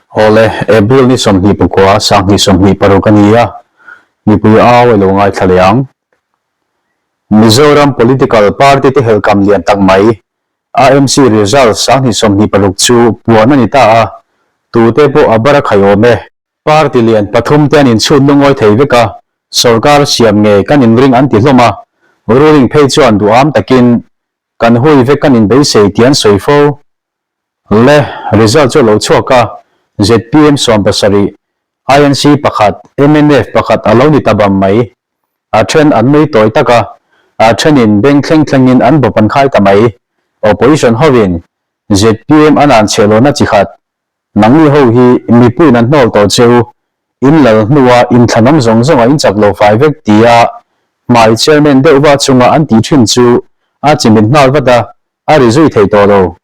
Awle, April ni 29, 2026 a ni a, mipui au a lo ngaithla leh ang. Mizoram political party te helkam lian tak mai, AMC result 2026 chu puan a ni ta a, tute pawh a bar a khai awm e. Party lian pathum te an inchhut lungawi thei vek a, sorkar siam ngei kan inring an ti hlawm a, ruling phei chuan duham takin kan hui vek kan inbeisei tih an sawi fo. Le, result chu a lo chhuak a, zpm 70, INC pakhat, mnf pakhat a lo ni ta bam mai. A then an nui tawi tak a, a thenin beng thleng thlengin an bawp an khai ta mai. Opposition hovin zpm an an chhiahlohna chi khat Nangni ho hi mipuiin an hnawl tawh che u, in lal hnua inthlanawm zawng zawng a in chak lo fai vek tia hmai chairman deuh va chunga an tih thin chu a chimit nghal vat a, a ri zui thei tawh lo.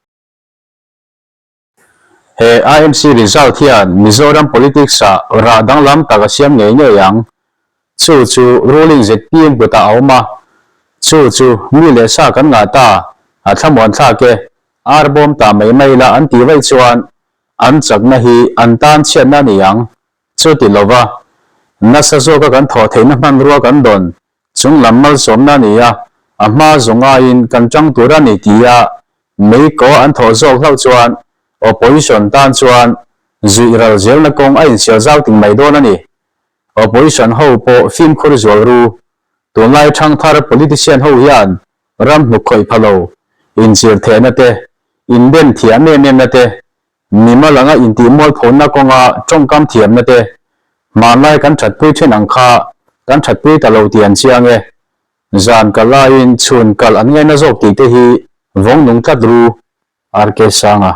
He IMC result hian Mizoram politics ah rah danglam tak a siam ngei ngei ang. Chu chu ruling zpm kutah a awm a, chu chu mi leh sa kan ngah ta, a thlamuan thlak e, Ar bawm ta mai mai la an tih vaih chuan an chakna hi an tan chhiatna a ni ang. Chuti lova, nasa zawka kan thawh theihna hmanrua kan dawn chung lam malsawmna a ni a, a hma zawng aiin kan tang tur a ni tia mei kaw an thawh zawk hlauh chuan opposition tan chuan zuih ral zelna kawng a insial zau ting mai dawn a ni. Opposition ho pawh fimkhur zual ru. Tunlai thangthar politician ho hian ram hnuk khawih pha lo, inchir thehna te, inben thiam em emna te, mimal anga intih mualphona kawnga tawngkam thiamna te, hmanlai kan thatpui thin ang kha kan thatpui ta lo tih an chiang e. Zan kal aiin chhun kal an ngaina zawk tih te hi vawng nung tlat ru. RK Sanga.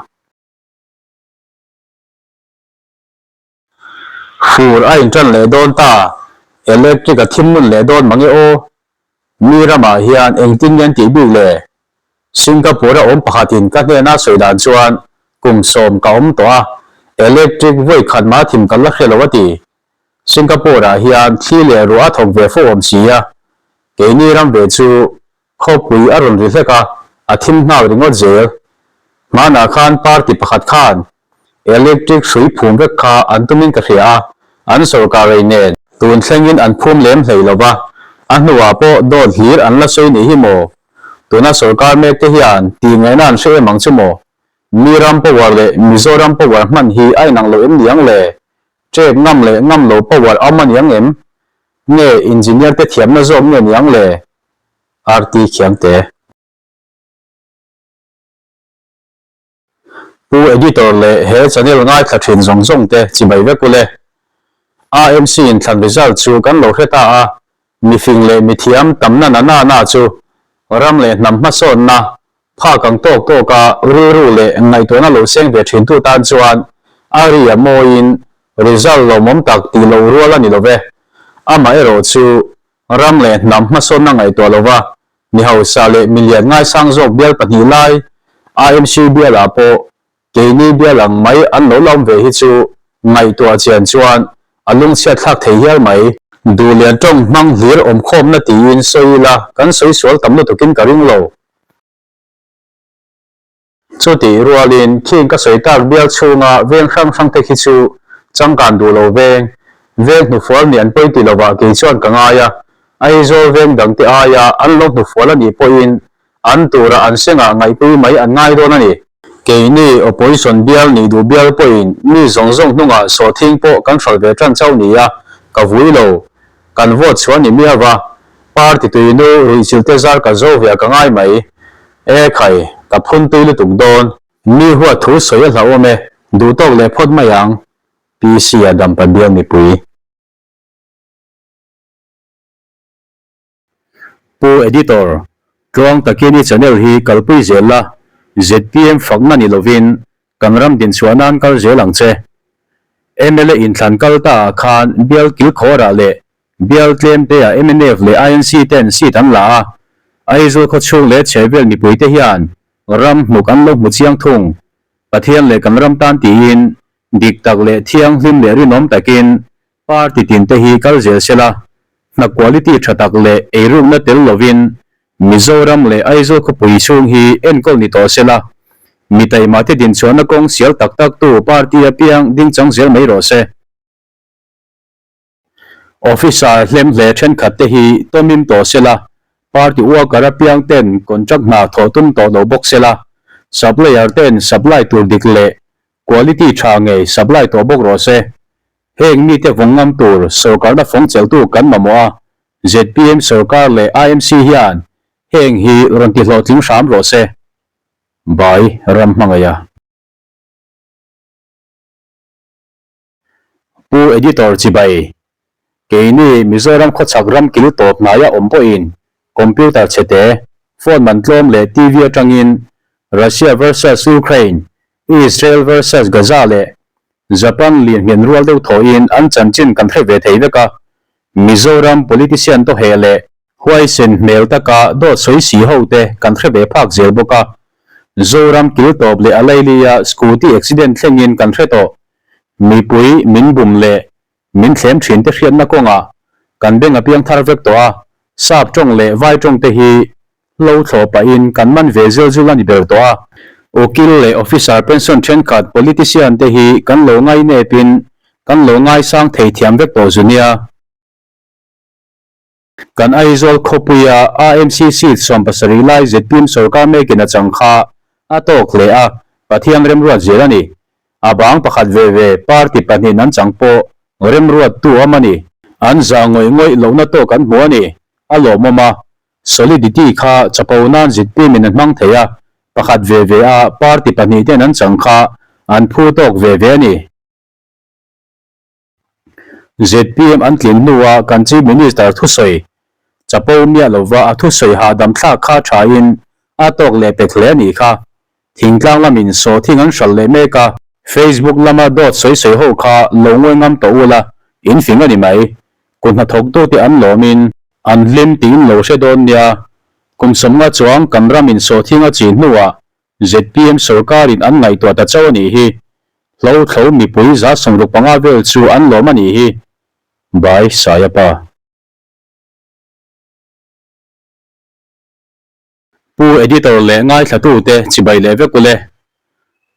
Fur a inṭan leh dawn ta, electric a thim ngun leh dawn mange aw. Mi ramah hian engtin nge an tih bik le? Singapore a awm pakhatin ka hnena sawi dan chuan kum sawm ka awm tawh a, electric vawi khat mah thim ka la hre lo a ti. Singapore ah hian thli leh ruah a thawk ve fo awm si a, keini ram ve chu Khawpui a rawn ri hlek a, a thim nghal ringawt zel. Hmanah khan party pakhat khan electric hrui phum vek kha an tumin ka hria a, an sorkar rei nen tun thlengin an phum lem hlei lo va, a hnuah pawh dawt hlir an la sawi nih hi maw? Tuna sorkar mek te hian tih ngaihna an hre em ang chu maw? Mi ram power leh Mizoram power hman hi a inang lo em niang le? Trek ngam leh ngam lo power a awm a niang em? Nge engineer te thiamna zawk nge niang le? RT Khiangte. Pu Editor leh he channel ngaithla thin zawng zawng te chibai vek ule. AMC in thlan result chu kan lo hre ta a, mifing leh mithiam tamna na na na chu ram leh hnam hmasawnna phak ang tawk tawk a rilru leh ngaihtuahna lo seng ve thin tu tan chuan a ri a mawiin result lawmawm tak tih loh rual a ni lo ve. Amaherawh chu Ram leh hnam hmasawnna ngaihtuah lova mi hausa leh milian ngaisang zawk bial pahnih lai IMC bialah pawh keini bial ang mai an lo la awm ve hi chu ngaihtuah chian chuan a lungchhiat thlak thei hial mai. Duhlian tawng hmang hlir awmkhawmna tiin sawi ila kan sawi sual tam lutukin ka ring lo. Chutih rualin khing ka sawi tak bial chhunga veng hrang hrang te khi chu changkan duh lo veng, veng hnufual nih an pawi ti lovah kei chuan ka ngai a, Aizawl veng dang te aia an lo hnufual a nih pawhin an tura an sengah ngaihpui mai an ngai dawn a ni. Keini opposition bial nih duh bial pawhin mi zawng zawng hnungah sawhthing pawh kan hralh ve tan chauh ni a, ka vui lo. Kan vote chhuah ni miau va, party tuinu ruihchilh te zar ka zo ve a ka ngai mai. E khai, ka phun tui lutuk dawn. Mi huat thu sawi a hlauhawm e, duh tawk leh phawt mai ang, PC a dampa bial mipui. Pu Editor, tluang takin i channel hi kalpui zel la, zpm fakna ni lovin kan ram dinchhuah nan kal zel ang che. Mla inthlan kal ta ah khan bial kilkhawrah leh Bial tlem te ah mnf leh INC ten seat an la a, Aizawl khawchhung leh chhehvel mipui te hian ram hnuk an lo hmu chiang thung. Pathian leh kan ram tan tiin dik tak leh thianghlim leh rinawm takin party tin te hi kal zel se la, hna quality tha tak leh eirukna tel lovin Mizoram leh Aizawl khawpui chhung hi enkawl ni tawh se la. Mi taima te dinchhuahna kawng sial tak tak tu party apiang dingchang zel mai rawh se. Officer hlem hle thenkhat te hi tawmim tawh sela, party worker apiang ten contract hna thawh tum tawh lo bawk sela, supplier ten supply tur dik leh quality tha ngei supply tawh bawk rawh se. Heng mite vawng ngam tur sorkarna fawng cheltu kan mamawh a, zpm sorkar leh IMC hian heng hi rawn ti hlawhtling hram rawh se. By Ramhmangaiha. Pu Editor Chibai, Keini Mizoram khawchhak ram kil tawp hnaia awm pawhin computer chhete, phone man tlawm leh TV atangin Russia versus Ukraine, Israel versus Gaza leh Japan lian nghen rual deuh thawhin an chanchin kan hre ve thei vek a, Mizoram politician tawheh leh Huaisen hmel taka dawt sawi si ho te kan hre ve phak zel bawk a. Zoram kil tawp leh a lailia scooty accident thlengin kan hre tawh. Mipui min bum leh min thlem thin te hriatna kawngah kan beng a piang thar vek tawh a, sap tawng leh vai tawng te hi hlo thlawh pahin kan man ve zil zul a ni ber tawh a. Ukil leh officer pension thenkhat politician te hi kan lo ngainepin kan lo ngaisang thei thiam vek tawh zu nia. Kan Aizawl khawpuia AMC seat 70 lai zpm sorkar mekin a chang kha a tawk hle a, Pathian remruat zel a ni. A bang pakhat ve ve party pahnihin an chang pawh remruattu awm a ni. An zah ngawih ngawih lohna tawk an hmu a ni. A lawmawm a, solidity kha chapo nan zpm in an hmang thei a, pakhat ve ve a party pahnih ten an chang kha an phu tawk ve ve a ni. Zpm an tlin hnua kan Chief Minister thusawi chapo miah lova a thusawi hahdam thlak kha thain a tawk leh pek hle a nih kha. Thingtlang lamin sawhthing an hralh leh mek a. Facebook lama dawt sawi sawi ho kha lo ngawi ngam tawh ula, in fing a ni mai. Kut hnathawktute an lawmin an hlim tiin lo hre dawn nia. Kum sawmnga chuang kan ramin sawhthing a chin hnuah zpm sorkarin an ngaihtuah ta chauh a nih hi. Hlo thlo mipui 65 vel chu an lawm a nih hi. By Sayapa. Pu Editor leh ngaithlatute chibai leh vek ule.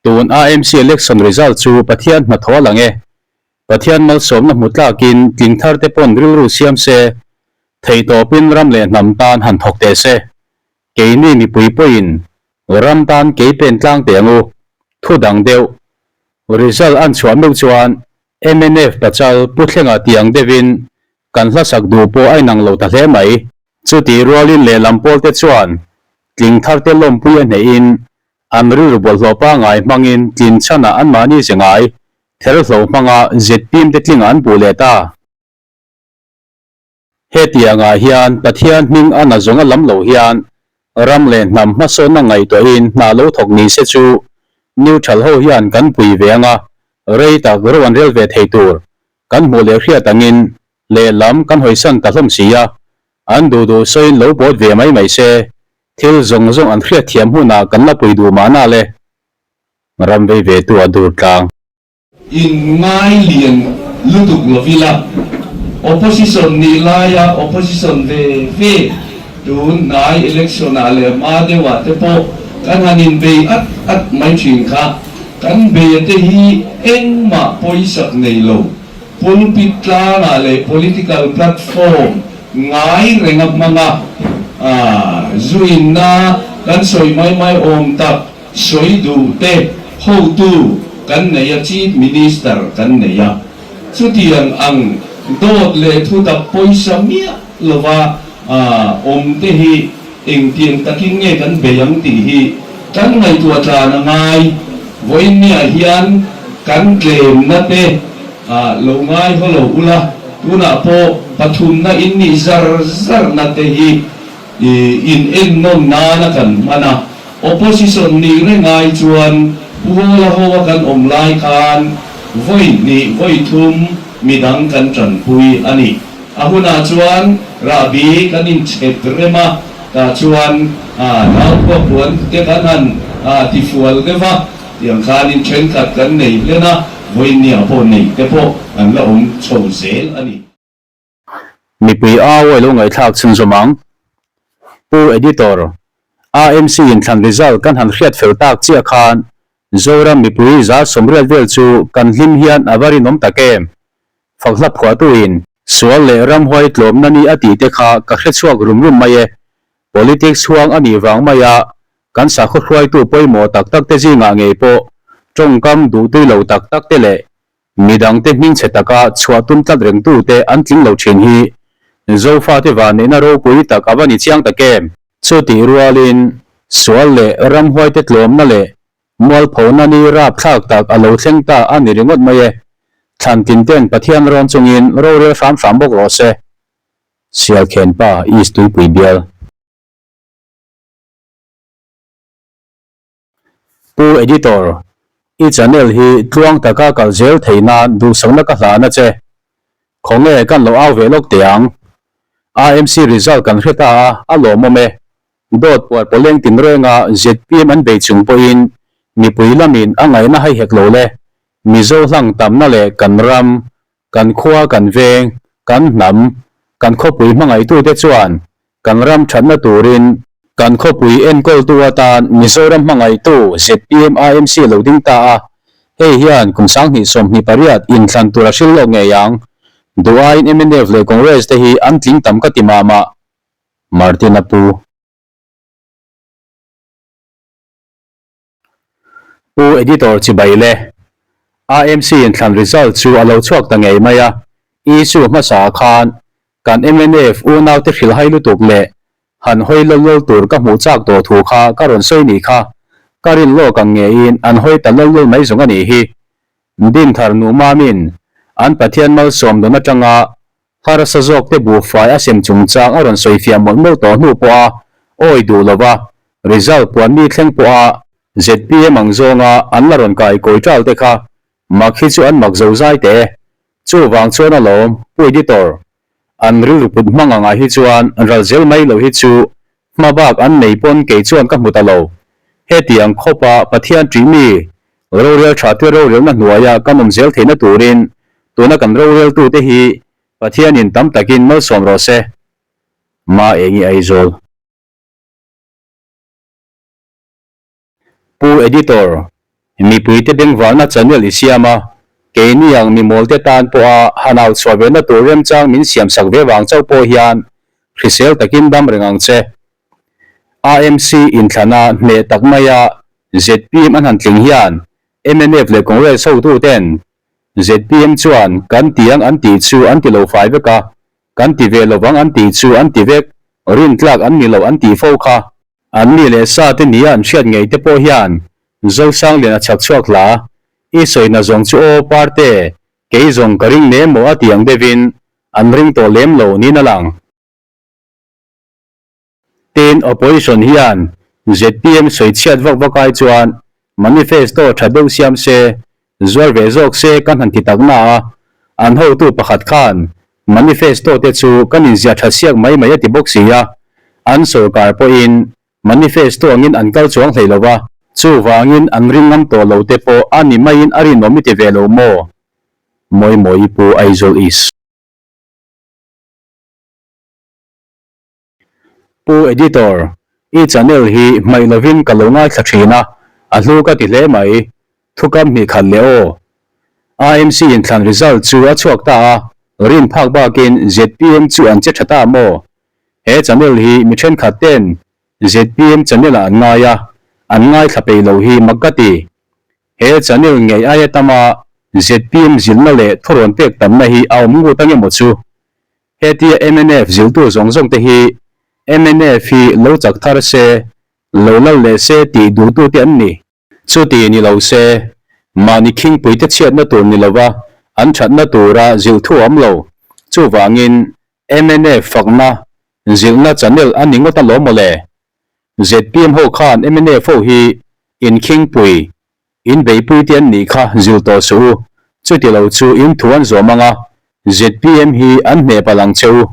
Tun AMC election result chu Pathian hnathawh a lang e. Pathian malsawmna hmu tlakin tling thar te pawn rilru siam se, theihtawpin ram leh hnam tan han thawk teh se. Keini mipui pawhin ram tan kei pen tlang teh ang u. Thu dang deuh. Result an chhuah meuh chuan mnf pachal Pu Thlenga tih ang deuhin kan hlasak duh pawh a inang lo ta hle mai. Chutih rualin lehlam pawlte chuan tling tharte lawmpui a hnehin an rilru bawlhhlawh pangngai hmangin tlin chhanah anmahni ze ngai therhlo hmanga zpm te tlingah an puh leh ta. Hetiangah hian Pathian hming a na zawng a lam lo hian ram leh hnam hmasawnna ngaihtuahin hna lo thawk ni se chu neutral ho hian kan pui ve anga rei tak ro an rel ve thei tur kan hmuh leh hriat angin lehlam kan hawisan ta hlawm si a, an duh duh sawiin lo pawt ve mai mai se thil zawng zawng an hriatthiam hunah kan la pui duh mahna le. Ram vei ve tu a dur tlang. In ngai lian lutuk lo ila, opposition nih laia opposition ve ve tun hnai election ah leh hma deuh ah te pawh kan han in bei at at mai thin kha. Kan bei a te hi engmah pawisak nei lo, pulpit tlang ah leh political platform ngai reng a hmang a, zu inna kan sawi mai mai awm tak. Sawi duh te hotu kan nei a, Chief Minister kan nei a. Chutiang ang dawt leh thutak pawisa miah lova awm te hi engtiang takin nge kan bei ang tih hi kan ngaihtuah tlan a ngai. Vawiinniah hian kan tlemna te lo ngai haw lo ula, tunah pawh pathumna in nih zar zarna te hi in ennawn nana kan hman a, opposition nih reng ai chuan Pu Hawla ho a kan awm lai khan vawi hnih vawi thum midang kan tanpui a ni. A hunah chuan rahbi kan inchhep rem a, tah chuan nau khuapuan te kan han tifual deuh a, tiang khanin thenkhat kan nei hlen a, vawiinniah pawh nei te pawh an la awm chho zel a ni. Mipui au a lo ngaihthlak chhunzawm ang. Pu Editor, AMC inthlan result kan han hriat fel tak chiah khan Zoram mipui 80% vel chu kan hlim hian a va rinawm tak em? Fakhla phuahtuin sual leh ramhuai tlawmna ni a tih te kha ka hrechhuak rum rum mai e. Politics huang a nih vang maia kan sakhaw hruaitu pawimawh tak tak te zingah ngei pawh tawngkam duhtui lo tak tak te leh Midangte hmingchhe taka chhuah tum tlat rengtute an tling lo thin hi Zofate vanneihna ropui tak a va ni chiang tak em? Chutih rualin sual leh ramhuaite tlawmna leh mualphona ni rapthlak tak a lo thleng ta a ni ringawt mai e. Thlantinten Pathian rawn chungin rorel hram hram bawk rawh se. Sialkhenpa East Tuipui Bial. Pu Editor, i channel hi tluang taka kal zel thei nan duhsakna ka hlan a che. Khawnge kan lo au ve lawk teh ang. AMC result kan hre ta a, a lawmawm e. Dawt puar pawleng tinrenga zpm an bei chung pawhin mipui lamin a ngaihna hai hek lo le. Mizo hlang tamna leh kan ram, kan khua kan veng, kan hnam, kan khawpui hmangaihtute chuan Kan ram thatna turin kan khawpui enkawltu atan Mizoram hmangaihtu zpm AMC lo ding ta a, hei hian kum 2028 inthlan tur a hril lawk ngei ang. Duh aiin mnf leh Congress te hi an tling tam ka ti mah mah. Martin a pu. Pu Editor chibai le. AMC inthlan result chu a lo chhuak ta ngei mai a, issue hmasa khan kan mnf unaute hrilhhai lutuk leh han hawi lawl lawl tur ka hmuh chak tawh thu kha ka rawn sawi nih kha, ka rin lawk ang ngeiin an hawi ta lawl lawl mai zawng a nih hi. Dinthar nu mamin an Pathian malsawm dawn atanga Harsa zawkte buhfai a sem chungchang a rawn sawifiah mawlh mawlh tawh hnu pawha awi duh lova result puan mi thleng pawha zpm ang zawnga an la rawn kai kawi ṭal te kha mak hi chu an mak zo zai teh e. Chuvang chuan alawm Pu Editor, an rilru put hmang angah hi chuan ral zel mai lo hi chu hma bak an nei pawn kei chuan ka hmu ta lo. Hetiang khawpa Pathian ṭih mi rorel ṭha te rorelna hnuaia kan awm zel theihna turin Tuna kan roreltute hi Pathianin tam takin malsawm rawh se. Ma Engi Aizawl. Pu Editor, mipuite bengvarna channel i siam a, keini ang mimawlte tan pawha han au chhuah vena tur remchang min siamsak ve vang chauh pawh hian hrisel takin dam reng ang che. AMC inthlana hneh tak maia zpm an han tling hian mnf leh Congress hotuten Zpm chuan kan ti ang an tih chu an ti lo fai vek a, kan ti ve lovang an tih chu an ti vek, rintlak an ni lo an tih fo kha. An mi leh sa te nia an hriat ngei te pawh hian Zosanglian a chhak chhuak hla, i sawina zawng chu aw Parte, kei zawng ka ring nem maw a ti ang deuhin an ring tawh lem lo niin a lang. Tin, Opposition hian zpm sawichhiat vak vak ai chuan manifesto tha deuh siam se, zuar ve zawk se kan han ti tak na a, an hotu pakhat khan manifesto te chu kan inziah tha siak mai mai a ti bawk si a, an sorkar pawhin manifesto angin an kal chuang hlei lo va, chuvangin an ring ngam tawh lo te pawh a ni maiin a rinawm i ti ve lo maw? Mawimawi Pu Aizawl East. Pu Editor, i channel hi hmaih lovin ka lo ngaithla thin a, a hlu ka ti hle mai. Thukam hnih khat leh aw. AMC inthlan result chu a chhuak ta a, rin phak bakin zpm chu an che tha ta maw? He channel hi mi thenkhat ten zpm channel ah an ngai a, an ngaithla peih lo hi mak ka ti. He channel ngei aia tama zpm zilhna leh thurawn pek tamna hi a awm ngut ange maw chu? Hetia mnf ziltu zawng zawng te hi mnf hi lo chak thar se, lo lal leh se tih duhtute an ni. Chuti ni lo se, mahni khingpuite chhiatna tur ni lova an thatna tura zilh thu awm lo. Chuvangin mnf fakna zilhna channel a ni ngawt alawm mawle. Zpm ho khan mnf ho hi inkhingpui In beihpui te an nih kha zil tawh suh u, chuti lo chu in thu an zawm ang a, zpm hi an hneh palh ang che u.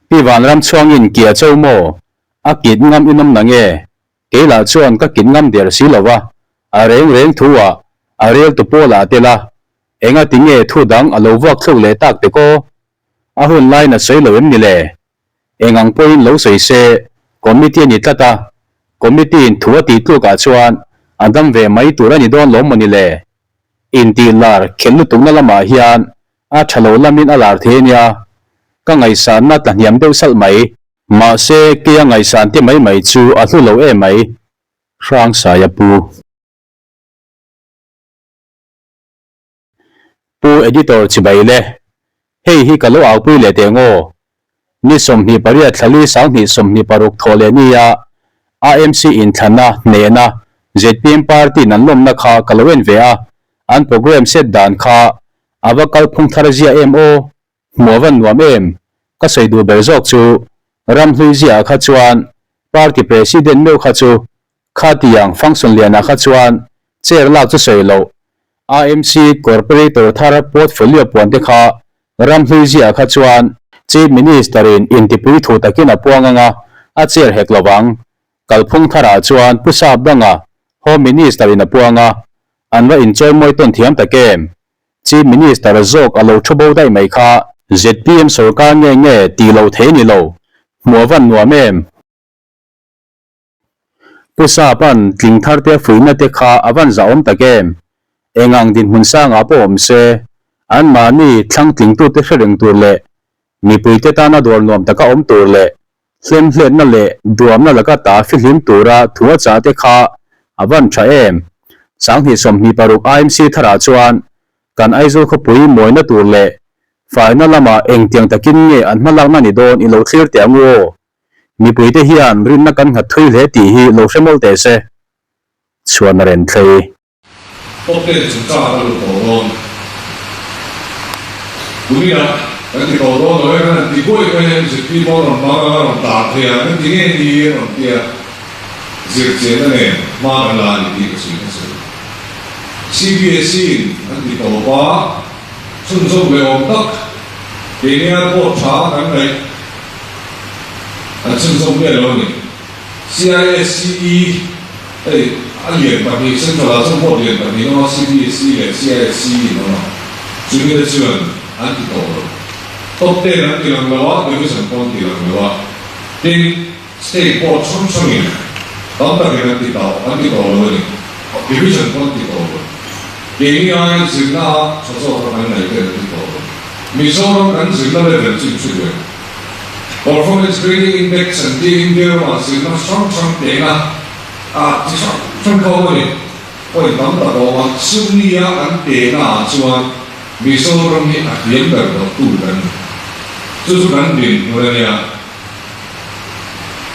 Pi Vanramchhuangin kia cho maw? A kit ngam in awm na nge? Kei lah chuan ka kit ngam der si lo va, a reng reng thu ah a rel tu pawl ah tel a, enga ti nge thu dang a lo vuak thluk leh tak te kaw? A hun lain a sawi lo em ni le? Eng ang pawhin lo sawi se, Committee a ni tlat a, Committee in thu a tih tlukah chuan a dam ve mai tur a ni dawn lawm mawni le? Intih lar khelh lutukna lamah hian a tha lo lamin a lar thei a nia, ka ngaihsanna tla hniam deuh salh mai. Mahse, keia ngaihsan te mai mai chu a hlu lo em mai, Hrangsaia pu. Pu Editor chibai le, hei hi ka lo aupui leh teh ngaw. Ni 28 thlali 2026 thawh leh nia AMC inthlanna hnehna zpm party in an lawmna kha ka lo en ve a, an programme set dan kha a va kalphung thar zia em aw, hmuh a van nuam em? Ka sawi duh ber zawk chu ramhlui ziaah kha chuan party president meuh kha chu Khatiang function lianah kha chuan chair lak chu sawi loh, AMC Corporator thar portfolio puan te kha ramhlui ziaah kha chuan Chief Minister in intipui thu takin a puang anga a chair hek lo vang. Kalphung tharah chuan Pu Sap danga Home Minister in a puang a, an va inchawimawi tawn thiam tak em? Chief Minister zawk a lo thu bo daih mai kha. Zpm sorkar nge nge tih loh thei ni lo, hmuh a van nuam em? Pu Sapan tling thar te fuihna te kha a van zahawm tak em? Eng ang dinhmun sangah pawh awm se, anmahni thlang tlingtute hre reng tur leh mipuite tana dawr nuam taka awm tur leh hlemhletna leh duamna laka ta fihlim tura thu a chah te kha a van tha em? 2026 IMC tharah chuan kan Aizawl khawpui mawina tur leh faina lamah engtiang takin nge an hmalakna ni dawn i lo thlir teh ang u aw? Mipuite hian rinna kan nghat thui hle tih hi lo hre mawlh teh se. Chhuan a ren thlei. Top ten chungchang a lut tawh dawn. Kuminah kan ti tawh dawn lo e, kan han ti buai mai a, MZP pawh a rawn bang ang a rawn tar thei ang, kan ti nge ni a rawn ti a, zirchianna nen hma kan la a ni tih ka sawi hmasa lo. CBSE in an ti tawp a. Chhunzawm leh awm tak, keini a pawh tha kan ngaih an chhunzawm miah lo a ni. CISCE hei a lian pahnih, Central ah chuan board lian pahnih an awm a, CBSE leh CISCE an awm a, chumi te chuan an ti tawh lo. Top ten an ti lang lo a, division pawh an ti lang lo a, tin state board hrang hrangin tam takin an ti tawh an ti tawh lo a ni, division pawh an ti tawh lo. Keini ai zirna a tha zawk a kan ngaih ten an ti tawh lo. Mizoram kan zirna level chu inhre duh em? Performance Grading Index an tih India ramah zirna hrang hrang tehna a chi hrang hrang kha awm a ni. Point tam tak a awm a, chumi a kan tehna ah chuan Mizoram hi a hliam ber dawttu kan ni. Chu chu kan dinhmun a nia.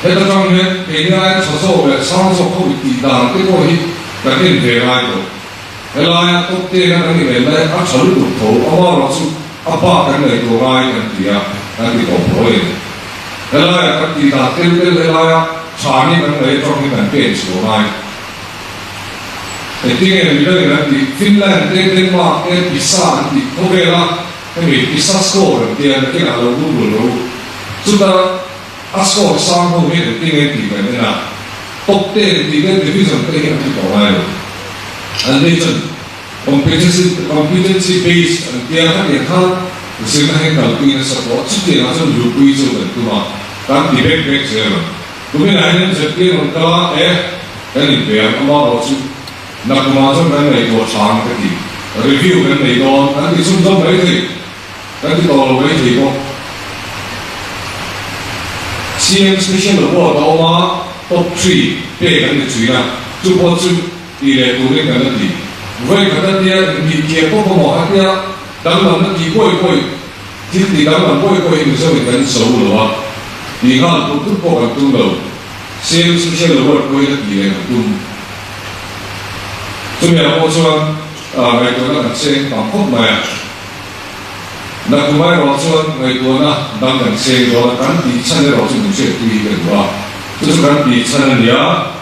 Heta tang hian keini aia tha zawk leh sang zawk ho tih dan te pawh hi kan en ve ngai lo. Helaia top ten a kan inel lai a tha lutuk tho, amaherawh chu a bak kan ngaihtuah ngai kan ti a, kan ti tawh tho a ni. Helaia kan tih dan tel tel helaia tha ni kan ngaih atang hi kan pen chhuah ngai. Engtin nge midangin an tih? Finland te, Denmark te, PISA an tih khawvela Hemi PISA score an tia nakinah lo google rawh u. Chuta a score sang ho hi engtin nge tih kan en a, top ten tih te division te hi an ti tawh ngai lo. An ni chuan competency competency based an tia khatiang khan zirna hi kalpui nasa tawh a, chutiangah chuan luhpui chu kan tum a, kan ti bek bek zel ang. Kuminah hian MZP rawn kal a, e kan inpe ang, amaherawh chu Nakumah chuan kan ngaihtuah tha ang ka ti. Review kan nei dawn, kan ti chhunzawm mai thei, kan ti tawh lo mai thei bawk. CM Special Award a awm a, top three pek an ni thin a, chu pawh chu ti leh turin kan la ti. Vawi khat a tia intihkiah pawp a maw a tia danglamna ti kawi kawi, thil ti danglam kawi kawi hi Mizoin kan zo lo a, ti nghal put put pawh kan tum lo. CM Special Award pawhin a tih leh kan tum. Chumi ah pawh chuan ngaihtuahna kan cheng tam khawp mai a. Nakum erawh chuan ngaihtuahna dang kan cheng dawn a, kan tih chhan erawh chu min hriatpui hi ka duh a. Chu chu kan tih chhan a ni a,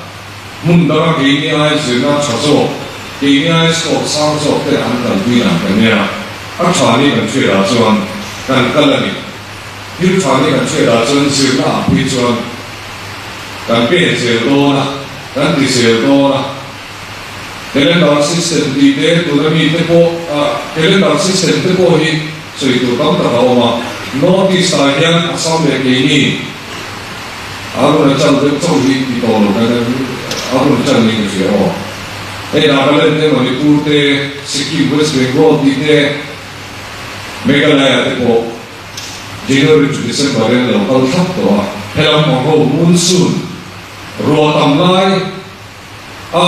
hmun danga keini ai zirna tha zawk, keini ai score sang zawk te an kalpui dan kan nia. A tha ni kan hriatah chuan kan kal a ni. Thil tha ni kan hriatah chuan zirna ah phei chuan kan pen zel dawn a, kan ti zel dawn a. Calendar system tih te tuna mi te pawh ah calendar system te pawh hi sawi tur tam tak a awm a. North East ah hian Assam leh keini. Arunachal deuh chauh hi ti tawh lo kan Arunachal niin ka hria aw. Hei Nagaland te, Manipur te, Sikkim, West Bengal tih te, Meghalaya te pawh January to December in a lo kal thlap tawh a. Helam ang ho monsoon ruah tam lai a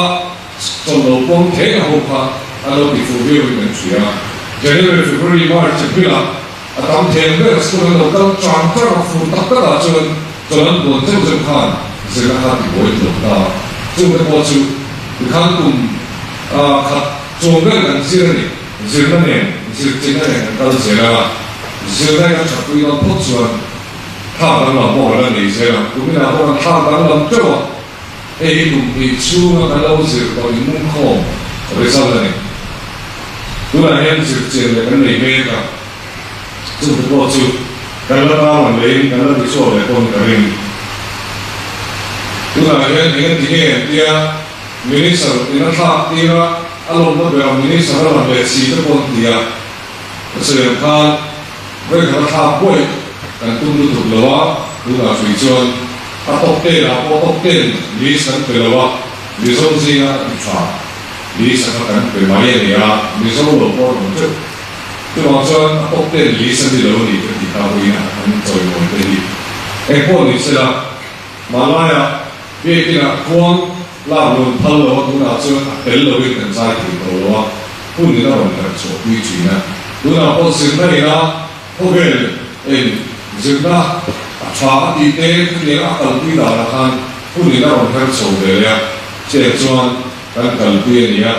chawlh lo pawm thei a ho kha a lo ti fuh viau in kan hria. January, February, March, April ah a tam theng ber school an lo kal chang chang a, fur tak tak ah chuan chawlh an buan zeuh zeuh khan zirna kha ti buai tlawm ta. Chungte pawh chu tikhan kum khat chuang vel kan zir a ni. Zirna nen, zirchina nen kan kal zel a, zirna in a thatpui dawn phawt chuan thlak danglam pawh kan la nei zel ang. Kuminah pawh kan thlak danglam teuh a, hei hi kum hnih chhunga kan lo zir tawh inmungkhawm result a ni. Tunah hian zirchian leh kan nei mek a, chungte pawh chu kan la tarlang leiin kan la tichhuak leh pawn ka ring. Tunah hian engati nge an tia Minister in a thlak tir a, a lawmna ber ang Minister a lang leh si te pawh an ti a, ka sawi ang khan vawikhat a thlak buai kan tum lutuk lo a, tunah hrui chuan a top ten ah pawh top ten list kan pe lo a, Mizo zinga a ti tha list a kha kan pe mai a ni a, Mizo lo pawh an awm teuh. Chuvang chuan a top ten list a ni lo a ni ka ti ta pawhin a kan chawimawi te hi engpawh ni sela hmanlaiah Biakinah khuang lak rawn phal lo a, tunah chuan a tel loin kan zai thei tawh lo a, hun in a rawn herh chhuah pui thin a. Tunah pawh zirna ina khawvel en zirna a tha a tih te khatiang a kalpui danah khan hun in a rawn her chho ve leh a, cheng chuan kan kalpui a ni a.